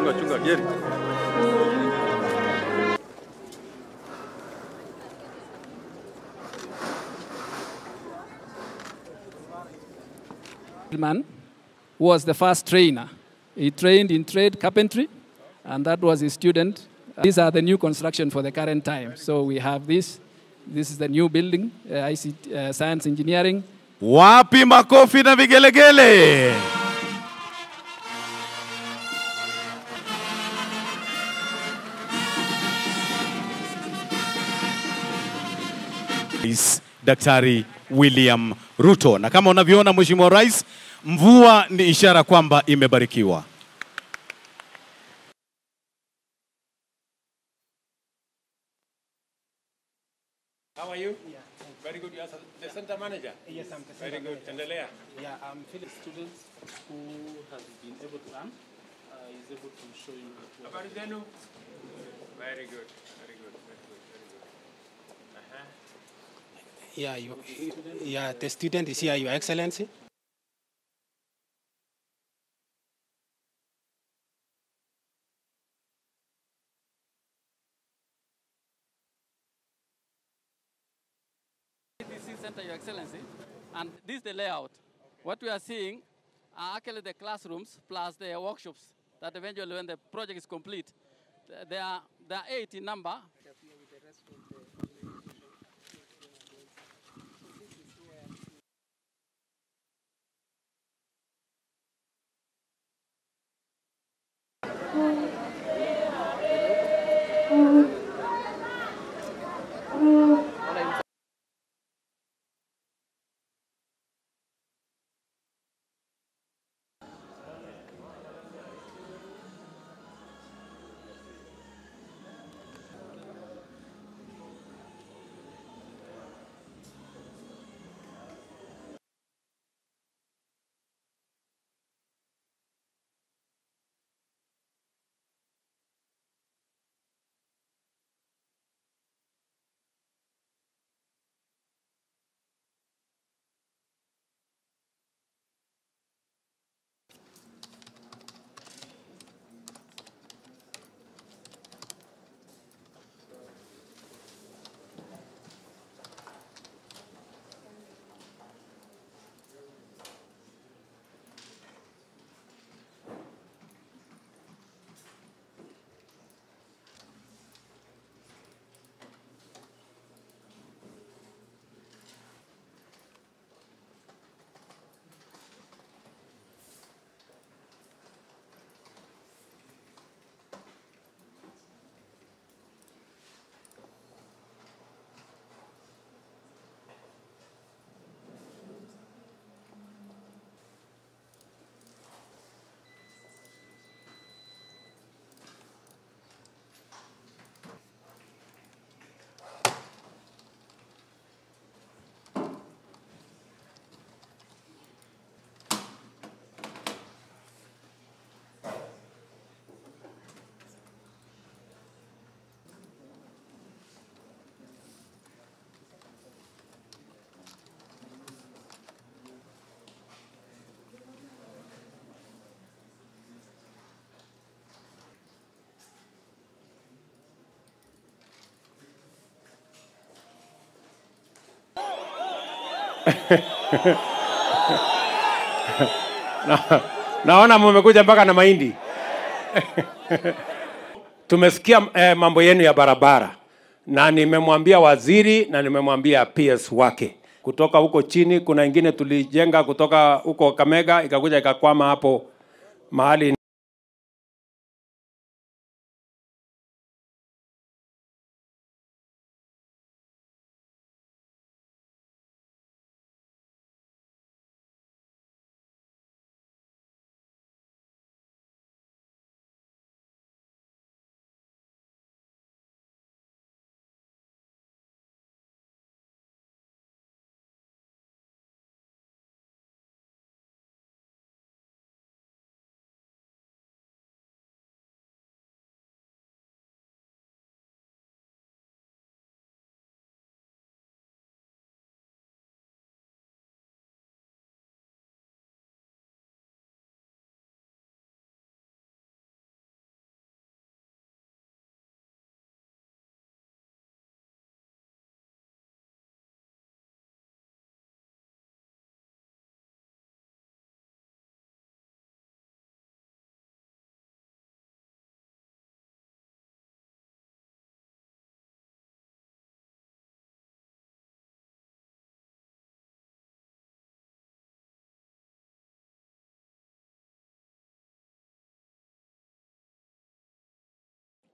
Chunga chunga Jerry. Man was the first trainer. He trained in trade carpentry, and that was his student. These are the new construction for the current time. So we have this. This is the new building, ICT, Science Engineering. Wapi makofi na vigelegele. Rais Daktari William Ruto. Na kama unavyoona Mheshimiwa Rais, mvua ni ishara kwamba imebarikiwa. How are you? Yeah, very good. You are the center manager? Yes, I'm the center Very good. manager. Endelea. Yeah, I'm Philip. Students who has been able to earn is able to show you. Habari zenu? Very good. Very good. Very good. Very good. Uh-huh. Yeah, the student is here, Your Excellency. Center, Your Excellency, and this is the layout. What we are seeing are actually the classrooms plus the workshops that eventually, when the project is complete, there are 8 in number. Naona mmekuja mpaka na mahindi. Tumesikia mambo yenu ya barabara, na nimemwambia waziri na nimemwambia PS wake. Kutoka huko chini kuna ingine tulijenga kutoka huko Kamega ikakuja ikakwama hapo mahali.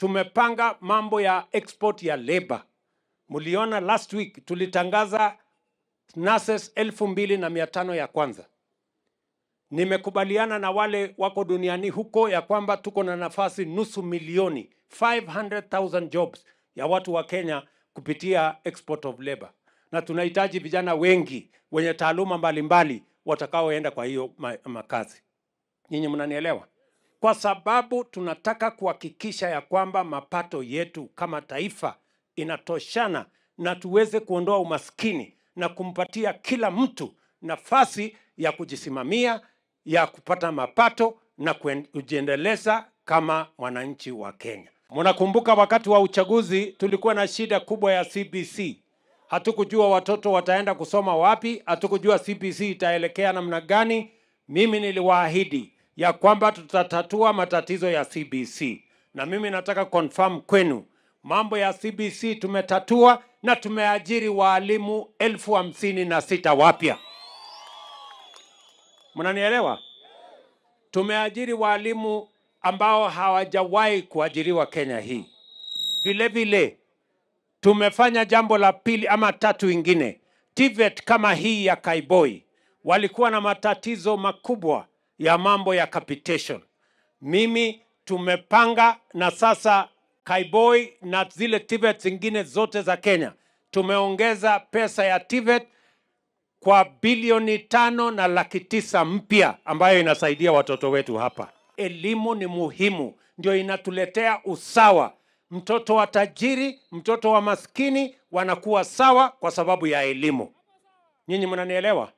Tumepanga mambo ya export ya labor. Mliona last week tulitangaza nurses 2,500 ya kwanza. Nimekubaliana na wale wako duniani huko ya kwamba tuko na nafasi 500,000, 500,000 jobs ya watu wa Kenya kupitia export of labor. Na tunahitaji vijana wengi wenye taaluma mbalimbali watakaoenda kwa hiyo makazi. Nyinyi mnanielewa? Kwa sababu tunataka kuhakikisha ya kwamba mapato yetu kama taifa inatoshana na tuweze kuondoa umaskini na kumpatia kila mtu nafasi ya kujisimamia, ya kupata mapato na kujiendeleza kama mwananchi wa Kenya. Mnakumbuka wakati wa uchaguzi tulikuwa na shida kubwa ya CBC. Hatukujua watoto wataenda kusoma wapi, hatukujua CBC itaelekea namna gani. Mimi niliwaahidi ya kwamba tutatatua matatizo ya CBC. Na mimi nataka confirm kwenu, mambo ya CBC tumetatua na tumeajiri walimu 56,000 wapya. Mnanielewa? Tumeajiri walimu ambao hawajawahi kuajiriwa Kenya hii. Vile vile tumefanya jambo la pili ama tatu ingine. TVET kama hii ya Kaiboi walikuwa na matatizo makubwa ya mambo ya capitation. Mimi tumepanga na sasa Kaiboi na zile TVET zingine zote za Kenya tumeongeza pesa ya TVET kwa 5,900,000 mpya ambayo inasaidia watoto wetu hapa. Elimu ni muhimu, ndio inatuletea usawa. Mtoto wa tajiri, mtoto wa maskini wanakuwa sawa kwa sababu ya elimu. Nyinyi mnanielewa?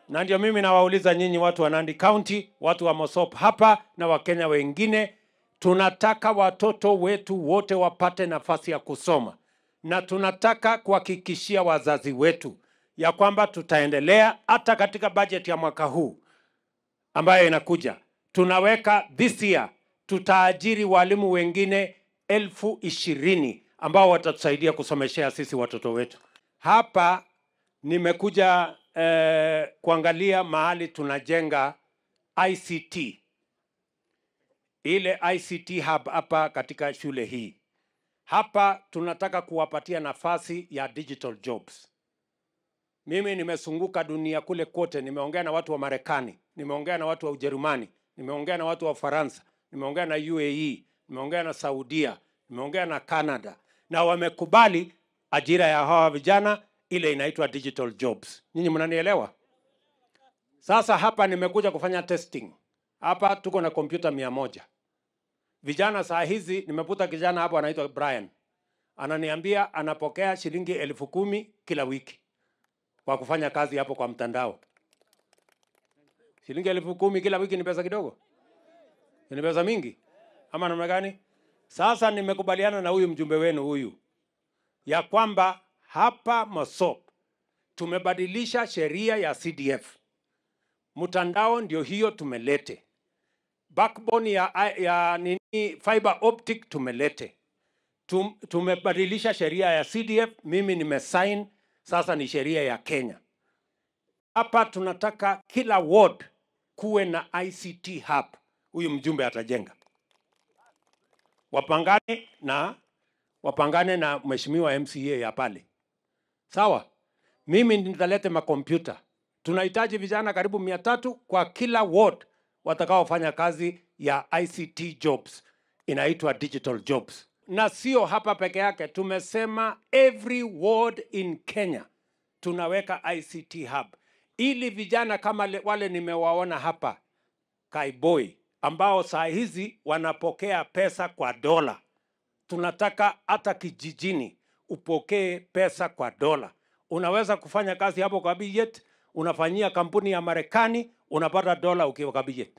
Na ndio mimi nawauliza nyinyi watu wa Nandi County, watu wa Mosop hapa na Wakenya wengine, tunataka watoto wetu wote wapate nafasi ya kusoma. Na tunataka kuhakikishia wazazi wetu ya kwamba tutaendelea hata katika budget ya mwaka huu ambayo inakuja. Tunaweka this year, tutaajiri walimu wengine 20,000 ambao watatusaidia kusomeshea sisi watoto wetu. Hapa nimekuja kuangalia mahali tunajenga ICT. Ile ICT hub hapa katika shule hii. Hapa tunataka kuwapatia nafasi ya digital jobs. Mimi nimesunguka dunia kule kote, nimeongea na watu wa Marekani, nimeongea na watu wa Ujerumani, nimeongea na watu wa Ufaransa, nimeongea na UAE, nimeongea na Saudia, nimeongea na Canada. Na wamekubali ajira ya hawa vijana ile inaitwa digital jobs. Nyinyi mnanielewa? Sasa hapa nimekuja kufanya testing. Hapa tuko na kompyuta 100. Vijana saa hizi, nimeputa kijana hapo anaitwa Brian. Ananiambia anapokea shilingi 10,000 kila wiki kwa kufanya kazi hapo kwa mtandao. Shilingi 10,000 kila wiki ni pesa kidogo? Ni pesa mingi? Ama namna gani? Sasa nimekubaliana na huyu mjumbe wenu huyu ya kwamba hapa Mosop tumebadilisha sheria ya CDF. Mtandao ndio hiyo tumelete. Backbone ya nini, fiber optic tumelete. Tumebadilisha sheria ya CDF, mimi nimesign, sasa ni sheria ya Kenya. Hapa tunataka kila ward kuwe na ICT hub. Huyu mjumbe atajenga. Wapangane na mheshimiwa MCA ya pale. Sawa? Mimi nitalete makompyuta. Tunahitaji vijana karibu 300 kwa kila ward watakaofanya kazi ya ICT jobs. Inaitwa digital jobs. Na sio hapa peke yake, tumesema every ward in Kenya tunaweka ICT hub. Ili vijana kama wale nimewaona hapa Kaiboi ambao saa hizi wanapokea pesa kwa dola. Tunataka hata kijijini upokee pesa kwa dola. Unaweza kufanya kazi hapo kwa budget, unafanyia kampuni ya Marekani, unapata dola ukiwa kwa budget.